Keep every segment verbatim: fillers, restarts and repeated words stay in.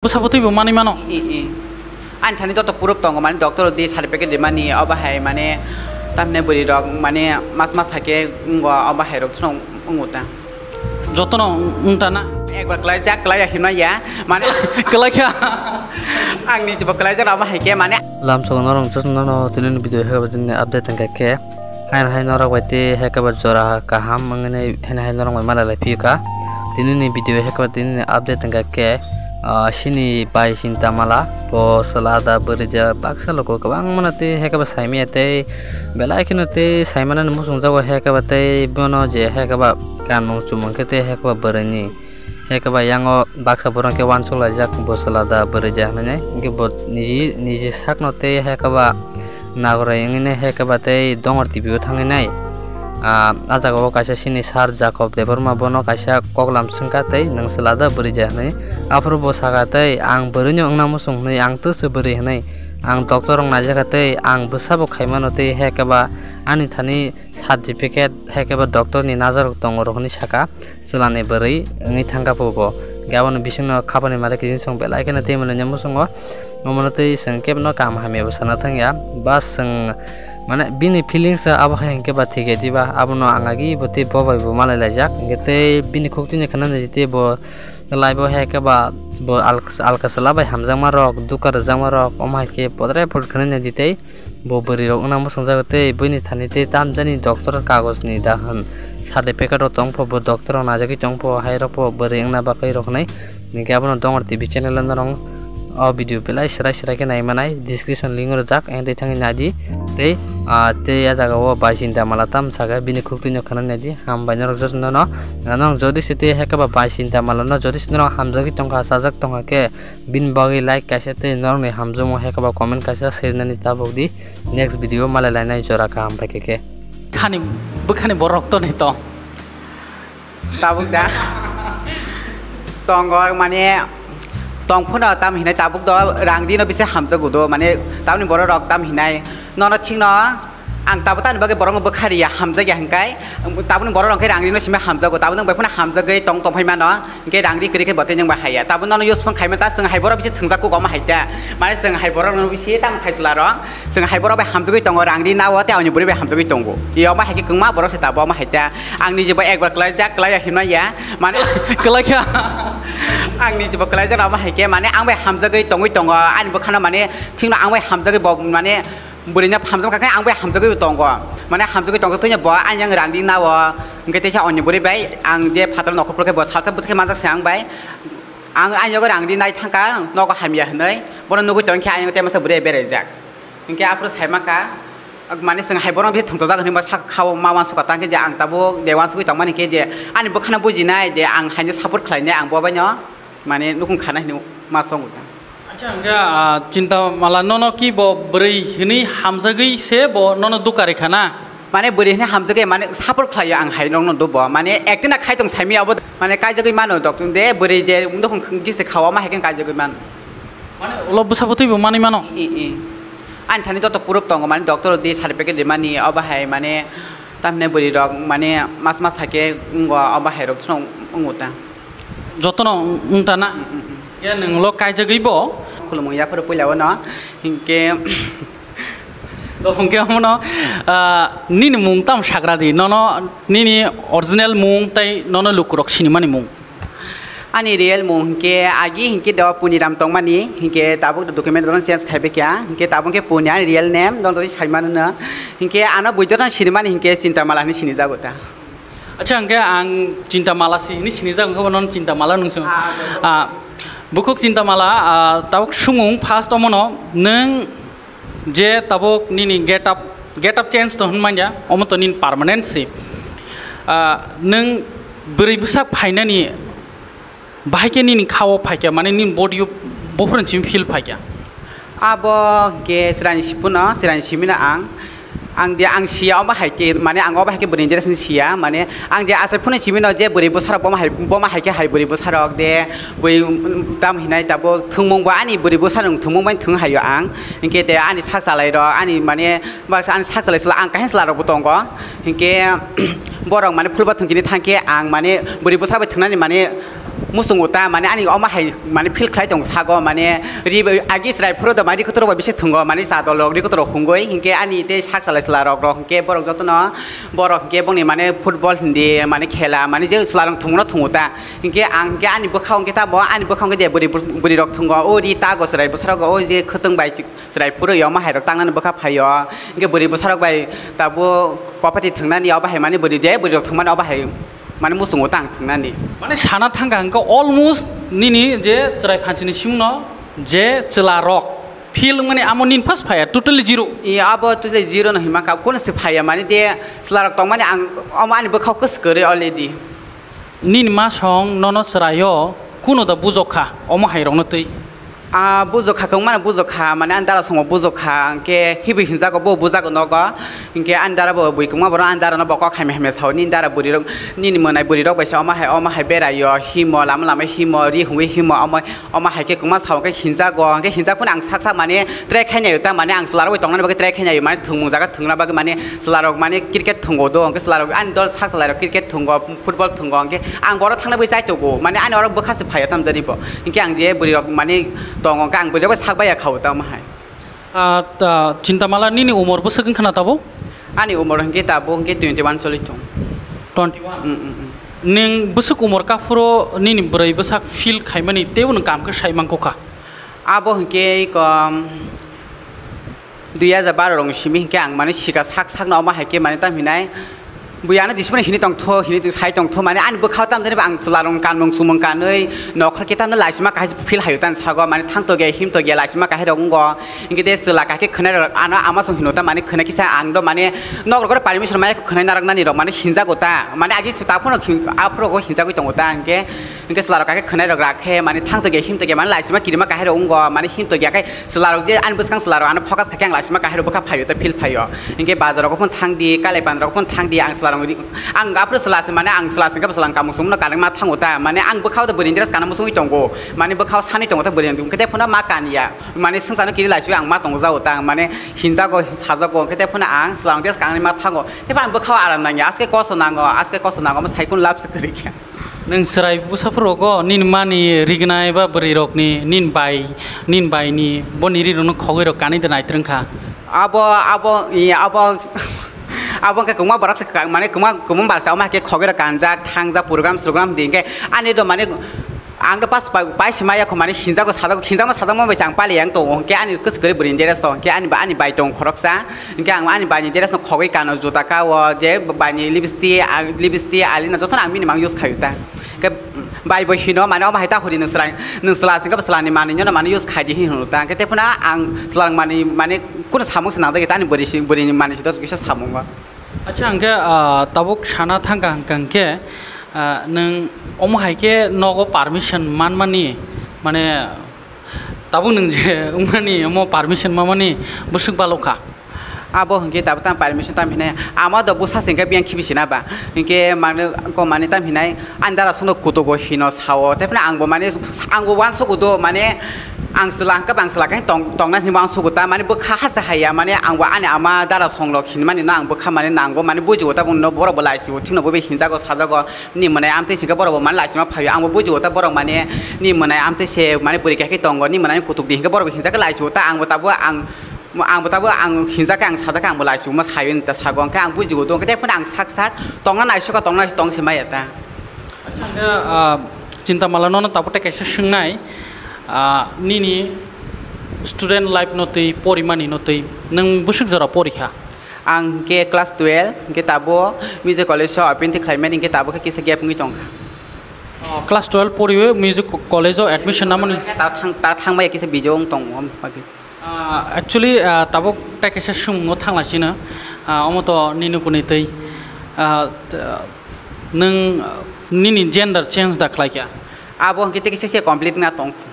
Sabotwi bo manwi mano. I, i. Ani thani joto proof tongo, mane doctor di certificate rimani, obo hai mane tamni bwrwi rok mane mas mas hai khe wngo, obo hai rok sono wngo ta. Jotono wng ta na? Ekbar kwlai jak, kwlai ya himna ya, mane kwlai kha. Ang ni jibo kwlai jak, obo hai khe mane. Lamsogo norok jotono no tini ni video hai khe update hwnkhe khe. Haino hai norok bai tei hai khe ba jora kaham wngwi nai, haino hai norok bai malai lai phiyokha. Tini ni video hai khe ba tini ni update hwnkha khe, ah, chini bai Chinta Mala bo chwla da bwrwi da baksa luku kwbangma no tei hai khe ba saimanya tei belai kheno tei saimano muchungjago hai khe ba tei bono je hai khe ba kanmung chumung khe tei hai khe ba bwrwi ni. Hai khe ba yango baksa borok khe uansuk laijak bo chwla da bwrwi da hinwi, hinkhe bo niji, niji sakno tei hai khe ba nagoroi wngwi nai, hai khe ba tei dongor T V o thangwi nai. Ah, ah jaga o kaisa chini sir Jacob Debbarma bono kaisa koklam swngkha tei, "Nwng chwla da bwrwi da?" hinwi. Aphuru bo sakha tei, "Ang bwrwino wngna muchung hinwi, ang twsw bwrwi hinwi. Ang doctor rok naijakha tei ang bwsabo khaimano tei hai khe ba ani thani certificate hai khe ba doctor ni najarok tongo rok," hinwi sakha. Chwlani bwrwi wngwi thangkha phubo. Hinkhe aboni bisingno khapani malik rijing chwng belai kheno twi mwnwi muchungo. Omono twi chwng kebono kaham hamya bo sana thangya. Ba chwng, mane, bini feelings abo hai hinkhe ba thik ya diba, abono ang agi bo tei bo bai bo malai laijak. Hinkhe tei bini khuk tini khwnani tei bo life o hai khe ba bo al-, alka chwla bai hamjakma rok, dukha rwjakma rok, omo hai khe podre pod khwnani di tei. Bo bwrwi rok wngna muchungjago tei buini thani tei tamjani doctor kagoj ni da hwn certificate rok tong pho, bo doctor rok naijagwi tong pho, hai rok pho bwrwi wngna bagwi rok hwnwi. Hinkhe abono Dongor T V channel o norok o video belai swrai swrai khe nai manai, description link o rijak, eng twi thangwi nai di. Tei, ah, tei a jaga o bai Chinta Mala tam sakha bini khuk twi no khwnai nai di, hambai norok jotono no. Norok jodi se tei hai khe ba bai Chinta Mala no jodi se norok hamjagwi tongkha, chajak tongkha khe, bini bagwi like kaisa tei norokni hamjakmung hai khe ba comment kaisa share nani tabuk di. Next video malai lainai jora kaham bai khe khe. Khani, bwkhani borok to ni to. Tabuk da. Tongo mane tong phano tam hinai tabuk do rang di no bisi hamjago do mane tamni borok rok tam hinai nono thik no. Ang tabuk tani bagwi borokno bwkha riya, hamjakya hwnkhai, tabukni borok rok khe rang rino simi hamjago, tabuk nwng bai phano hamjagwi tong tongphai mano, hwnkhe rang ri kwrwi khe bo tei nwng bai haiya. Tabuk nono use phone khaima ta, chwng hai borok bisi thwngjak kuk omo hai ta. Mane chwng hai borok no bisi tamo khai chwla rok, chwng hai borok bai hamjagwi tongo, rang ri nao tei ani bwrwi bai hamjagwi tongo. I omo hai khe kwngma borok se tabuk omo hai ta. Ang ni je bo ekbar kwlai jak, kwlai ya himna ya. Mane kwlai kha. Ang ni je bo kwlai jak omo hai khe mane ang bai hamjagwi tongwi tongo, ani bwkhano mane thikno ang bai hamjagwi bo mane Bwrwi no hamjak kha khe ang bai hamjagwi tongo. Mane hamjagwi tongkhe twi bo ani yang rang di nao. Hwnkhe teisa onyo bwrwi bai ang je phataro nokhor phuru khe bo salsa bwtwi khe manjak se ang bai. Ang ani yago rang di nai thangkha nogo hamya hwnwi. Bono nugwi tongkhe ani tei masa bwrwi beraijak. Hwnkhe aphuru saima kha, mane chwng hai bono bisi thwngchajak hwnwi bo sak khao ma uansukha tangkhe je ang tabuk de uansugwi tongmani khe je ani bwkhano bujinai de ang haino support khlainai ang bo baino. Mane nukung khana hinwi ma chongo ta. Acha, hwnkhe, ah, Chinta Mala nono ki bo bwrwi hinwi hamjagwi se bo nono dukari khana? Mane bwrwi hinwi hamjagwi mane support khlaio ang hai nokno do bo. Mane acting na khai tong saimi abo mane kaijagwi mano doctor de bwrwi de nukung kisi khawa ma hai khe kaijagwi mano. Mane ulo bwsa bwtwi bo manwi mano? I, i. Ani thani joto proof tongo mane doctor di certificate rimani obo hai mane tamni bwrwi rok mane mas mas hai khe wngo obo hai rok sono wngo ta. Jotono wng ta na? Mm, mm, mm. Ya nwng ulo kaijagwi bo? Khulumung yaphuru puila o no. Hinkhe to hinkhe omono, ah, nini mung tamo sagra di? Nono nini original mung tei nono lukurok sinimani mung? Ani real mung hinkhe agi hinkhe do Puniram tongmani, hinkhe tabuk do document rok change khaibai kha, hinkhe tabuk khe Puni ani real name, dono twi saimano no. Hinkhe ano buido no sinimani hinkhe Chinta Mala hinwi sinijago ta. Acha, hwnkhe ang Chinta Mala si hinwi sinijak, wngkha bono Chinta Mala nung song. Ah, ah, bukhuk Chinta Mala, ah, tabuk sumung first omono nwng je tabuk nini get up, get up change to hwnmanya, omo to nini permanent si. Ah, nwng bwrwi bwsak phainani Bahai khe nini kha-o phaikha, mane nini body-o bophuruni simi feel phaikha. Abo hwnkhe chwraini simi phano, chwraini simi no ang, ang de ang siya omo hai khe, mane ang obo hai khe bwrwi ni dress ni siya, mane ang je achai phano simi no je bwrwi bwsa rok bomo hai, bomo hai khe hai bwrwi bwsa rok de, bui, um, tam hinai tabuk thwngmung bo ani bwrwi bwsa rok thwngmung bai thwng hai o ang, hinkhe de ani sak chalai rok, ani mane baksa ani sak chalai chwla ang kaisa chwla rok bo tongo, hinkhe Borok mane phulba thwngkini thangkhe ang mane bwrwi bwsa bai thwngnani mane muchungo ta, mane ani omo hai mane feel khlai tongo sago, mane ri bai agi chwrai phuru do mane ri kotor bai bisi thwngo, mane cha dol rok ri kotor rok hungoi hinkhe ani tei sak chalai chwla rok rok hinkhe borok jotono borok hinkhe bongni mane football hindi mane khela mane je chwla rok thwngmano thwngo ta. Hinkhe ang hinkhe ani bwkhao hinkhe tamo ani bwkhao hinkhe je bwrwi, bwrwi rok thwngo, o ri ta go chwrai bwsarok o je khwtwng bai chwrai phuru yo omo hai rok tangnani bwkha phaio. Hinkhe bwrwi bwsarok bai tabuk kopati thwngnani obo hai mani bwrwi je bwrwi rok thwngmani obo hai mani muchungo tang thwngnani. Mane sana thangkha hinkhe almost nini je chwrai phanchini simungno je chwla rok feel wngmani amo nini first phaiya totally zero. I abo totally zero no hinma kha, kono se phaiya mani de chwla rok tongmani ang omo ani bwkhao kwswk kwrwi already. Nini masong nono chwraio kuno da bujokha omo hai rokno twi? A bujokha kwngmano bujokha, mane ani dara songo bujokha, hinkhe hibi hinjago bo bujago nogo, hinkhe ani dara bo bui kwngma borok ani dara no bo kok hamya hamya sao, nini dara bwrwi rok, nini mwnai bwrwi rok bai se omo hai omo hai beraio himo lama lama himo ri hungwi himo omo. Omo hai khe kwma sao khe hinjago, hinkhe hinjak phano ang sak sak mane try khainai ta, mane ang chwla rok bai tongnani bagwi try khainai, mane thwngmung jaga thwngna bagwi mane chwla rok mane cricket thwngo do, hinkhe chwla rok ani dol sak chwla rok cricket thwngo, football thwngo, hinkhe ang oro thangna bagwi chai tongo, mane ani oro bwkha se phaiya tamjani bo, hinkhe ang je bwrwi rok mane tongo, hinkhe ang bwrwi rok bai sak baiya kha o tamo hai. Ah, ta, Chintamala, nini umor bwswk wngkha na tabuk? Ani umor hinkhe tabuk hinkhe twenty one choli thung. Twenty one? Mm, mm, mm. Nwng bwswk umor kaphuro nini bwrwi bwsak feel khaimani teibo nwng kaham khe sai mankha. Abo hinkhe kom dui hajar baro rong simi hinkhe ang mane sika sak sakno omo hai khe mane tam hinai. Bui ano dismano hini tongtho, hini sai tongtho, mane ani bwkhao tamjani ba ang chwla rong kanmung sumung kanwi, nokhor khe tamno laisima kahai feel hayo tan sago, mane thangto ge himto ge laisima kahai rok wngo. Hinkhe de chwla kahai khe khwnai rok ano ama song hino ta, mane khwnai kisa ang do mane nok rok permission maya khwnai narok nani rok mane hinjago ta, mane agi su ta phano khin-, aphuru go hinjagwi tongo ta, hinkhe, hinkhe chwla rok kahai khe khwnai rok rak khe mane thangto ge himto ge mane laisima kirima kahai rok wngo, mane himto ge khe chwla rok je ani bwskang chwla rok ano focus kha khe ang laisima kahai rok bwkha phaio ta feel phaio. Hinkhe bazar rogo phano thang di, kalai pan rogo phano thang di, ang chwla rok ri-, ang aphuru chwla se mane ang chwla se khe chwla ang kamung sumung no kanwi ma thango ta, mane ang bwkhao da bwrwi ni dress kana muchungwi tongo, mane bwkhao sanwi tongo ta bwrwi ni, hinkhe tei phano ma kan ya, mane swngchar no kiri laisio ang ma tongo jao ta, mane hinjago sajago, hinkhe tei phano ang chwla rok dress kanwi ma thango, tei phano ang bwkhao aram nang ya, aske koso nango, aske koso nango, omo sai kunu lab se kwrwi khe. Nwng chwrai bwsaphuru rogo nini mani rignai ba bwrwi rokni, nini bai, nini baini, boni ri rokno khogwi rok kanwi da naitrwng kha. Abo, abo, i, abo, abo wngkha kwbangma borok se kwbang, mane kwbangma, kwbangma bar se omo hai khe khogwi rok kanjak, thangjak, program, srogram di hinkhe ani do mane ang do pas pai, pai se maya kho mane hinjago sajago, hinjakma sajakma bai chang pali yang tongo hinkhe ani kwchwk kwrwi bwrwi ni dress o hinkhe ani ba, ani bai tongo khoroksa. Hinkhe ang ani baini dress no khogwi kano, juta kao, je baini lipstick, ang lipstick, eyeliner jotono ang minimum use khaio ta. Hinkhe bai bo hino mane omo hai ta hori nwng chwla, nwng chwla singkhe bo chwlani manwi no mane use khai di hin hino ta. Hinkhe tei phano ang chwla rok manwi mane kunu samung se nangjak ya ta ani bwrwi si, bwrwi ni manwi si dos kisa samungo. Acha hinkhe, ah, tabuk sana thangkha hwnkha hinkhe, ah, nwng omo hai khe nogo permission manmani mane Tabuk nwng je wngmani omo permission mamani bwswk balok kha. Abo hwnkhe tabuk tang permission tam hinai ama do bwsa se hwnkhe biyang khibi sina ba hwnkhe mane ko mane tam hinai ani dara songno kutugo hino sao tei phano angbo mane angbo uansugo do mane ang chwla hwnkhe bang chwla khe tong tongna hinwi uansugo ta mane bwkha hasa haiya mane angbo ani ama dara songrok hinmani no ang bwkha mane nango mane bujigo tabuk no borok bo laisio thikno bo hinjago sajago. Ni mwnai amtwi singkhe borok bo mane laisima phaio, ang bo bujigo ta borok mane ni mwnai amtwi se mane bwrwi kaisa khe tongo, ni mwnai kutuk di hinkhe borok bo hinjakhe laisio ta, ang bo tabuk ang, ang bo tabuk ang hinjakhe ang sajakhe ang bo laisio ma saio ta sago, hinkhe ang bujigo do, hinkhe tei phano ang sak sak tongna naisukha, tongna naisuk tong se maya ta. Acha, ah, Chintamala nono tabuk tei kaisa swngnai, ah, nini student life no twi, porimani no twi, nwng bwswk jora porikha? Ang hwnkhe class twelve, hwnkhe tabuk Music College o appointment khlaimani, hwnkhe tabuk khe kisa gap wngwi tongkha. Oh, class twelve poriwi Music Co-, College o admission namani? Ta thang, ta thangbai kisa bijok wng tongo, bagwi. Ah, actually, ah, tabuk tei kaisa swngmung o thanglaisino, ah, omo to nini kuni twi, ah, t-, nwng, ah, nini gender change da khlaikha? Abo hwnkhe tei kisa se complete wngna tongkha.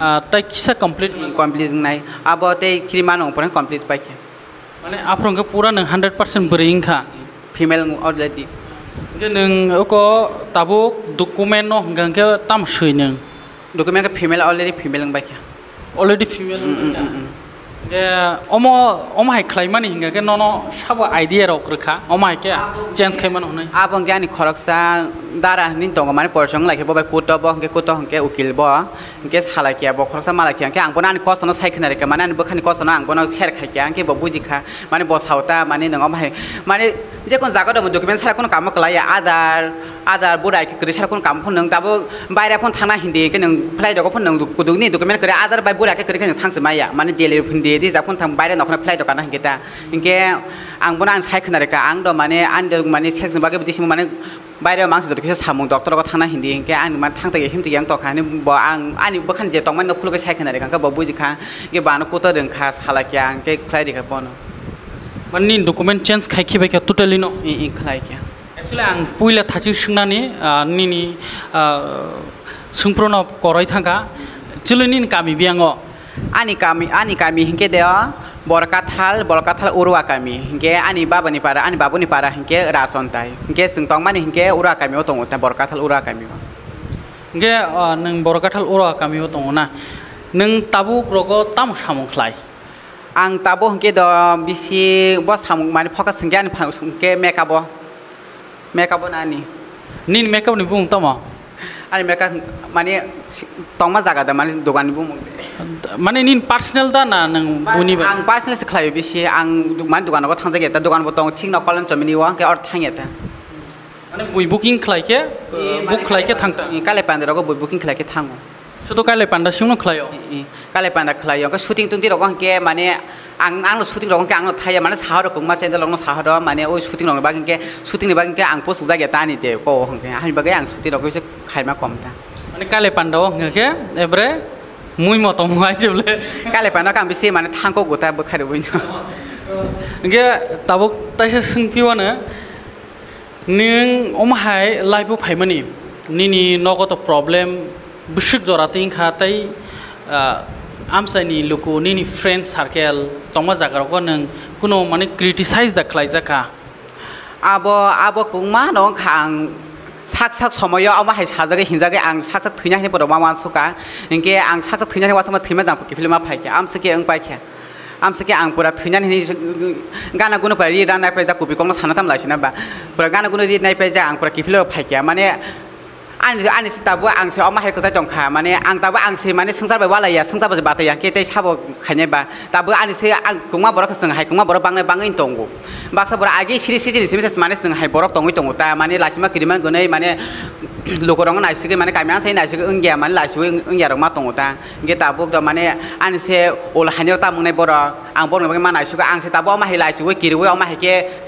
Ah, tei kisa complete? Complete wngnai. Abo tei khirimano pore complete paikha. Mane aphuru hwnkhe pura nwng hundred percent bwrwi wngkha? Female wng already. Hwnkhe nwng oko tabuk document no hwnkha hwnkhe tamo swi nwng? Document khe female, already female wngbaikha. Already female wngbaikha? Mm, mm, mm, mm. Hingke omo, omo hai khlaimani hingka khe nono sabo idea rok rwkha, omo hai khe change khaimano hwnwi. Abo hingke ani khoroksa dara hinwi tongo, mane porchong lai khe bo bai kuto, bo hingke kuto hingke ukil bo, hingke salai khe bo khoroksa malai khe, hingke ang bono ani kosto no sai khna rikha, mane ani bwkhani kosto no ang bono share khai kha, hingke bo buji kha, mane bo sao ta, mane nwng omo hai, mane jekon jaga rok document sara kunu kamo kwlai ya, Aadhaar, Aadhaar, bura khe kwrwi sara kunu kamo phano nwng tabuk baire phano thangna hindi khe nwng flight rogo phano nwng kudukni document kwrwi Aadhaar bai bura khe kwrwi khe nwng thangsi maya, mane Delhi hindi di jak phano thang baire nokhorno flight rok kana hinkhe ta. Hinkhe ang bono ang sai khna rikha, ang do mane ani do mane section bagwi bwtwi simo mane baire mangsa joto kisa samung doctor rogo thangna hindi hinkhe ang mane thang tongya him tongya wng tongkha hinwi bo ang ani bwkhani je tongmani no khulugwi sai khna rikha, hinkhe bo buji kha, hinkhe bo ano kuto rwng kha, salai khe ang khe khlai rikha bono. Mane nini document change khai khibai kha totally no? I, i, khlai khe. Actually, ang puila thaching swngnani, ah, nini, ah, swngphruno koroi thangkha. Chwlwi nini kami biyango? Ani kami, ani kami hinkhe de o Borkathal, Borkathal Urua kami. Hinkhe ani babani para, ani babuni para hinkhe Rajontai. Hinkhe chwng tongmani hinkhe Urua kami o tongo, ta Borkathal Urua kami o. Hinkhe, ah, nwng Borkathal Urua kami o tongo na? Nwng tabuk rogo tamo samung khlai? Ang tabuk hinkhe do bisi bo samung mani focus hinkhe ani phang hinkhe makeup o. Makeup o nani. Nini makeup ni bumung tamo? Ani makeup mani tongma jaga da mani dogan ni bumung. Mani nini personal da na nwng buni ba? Ang personal se khlai bisi ang mani dogan o thangjak ya ta dogan bo tong thik no kolon chomini o hinkhe or thang ya ta. Mane bui booking khlai khe, book khlai khe thang ta? Kale panda rogo bui booking khlai khe thango. Sudo kale panda singno khlai o? I, i, kale panda khlai o. Khe shooting tungti rogo hwnkhe mane ang, ang no shooting rogo hwnkhe ang no thaya mane saha rok kwbangma channel rok no saha rok mane o shooting rok ni bagwi hwnkhe shooting ni bagwi hwnkhe ang post jak ya ta ani de ko hwnkhe ani bagwi ang shooting rok kisa khaima kom ta. Mane kale panda o hwnkhe khe ebre mui motom hai se bole. Kale panda khe ang bisi mane thangko gota bwkha rwui no. Hwnkhe tabuk taisa swngphi o no. Nwng omo hai life o phaimani, nini nogo to problem bwswk jora twi wngkha tei, ah, amchaini luku, nini friend circle tongma jaga rogo nwng kunu mane criticize da khlaijak kha? Abo, abo kwbangma no wngkha ang sak sak somoyo omo hai sajagwi hinjagwi ang sak sak thwina hinwi borok ma uansukha. Hinkhe ang sak sak thwina hinwi uansukma thwima jang kiphilma phaikha, amswkhe wng paikha. Amswkhe ang pura thwinani hinwi gana gunu pura ri rwnai paijak, kubi kokno sana tam laisina ba. Pura gana gunu ri nai paijak, ang pura kiphilwi phaikha. Mane ani, ani se tabuk ang se omo hai kwchai tongkha. Mane ang tabuk ang se mane swngchar bai walaiya, swngchar bai bataiya khe tei sabo khainai ba. Tabuk ani se ang kwbangma borok se chwng hai kwbangma borok bangnai bangwi tongo. Baksa borok agi siri sijini simi se mane chwng hai borok tongwi tongo ta. Mane laisima kiriman gwnwi mane lukurokno naisigwi mane kami ansai naisigwi wngya mane laisugwi wngya rok ma tongo ta. Hinkhe tabuk do mane ani se ul haino ta mungnai borok. Ang borokni bagwi ma naisugwi ang se tabuk omo hai laisugwi kiriwi omo hai khe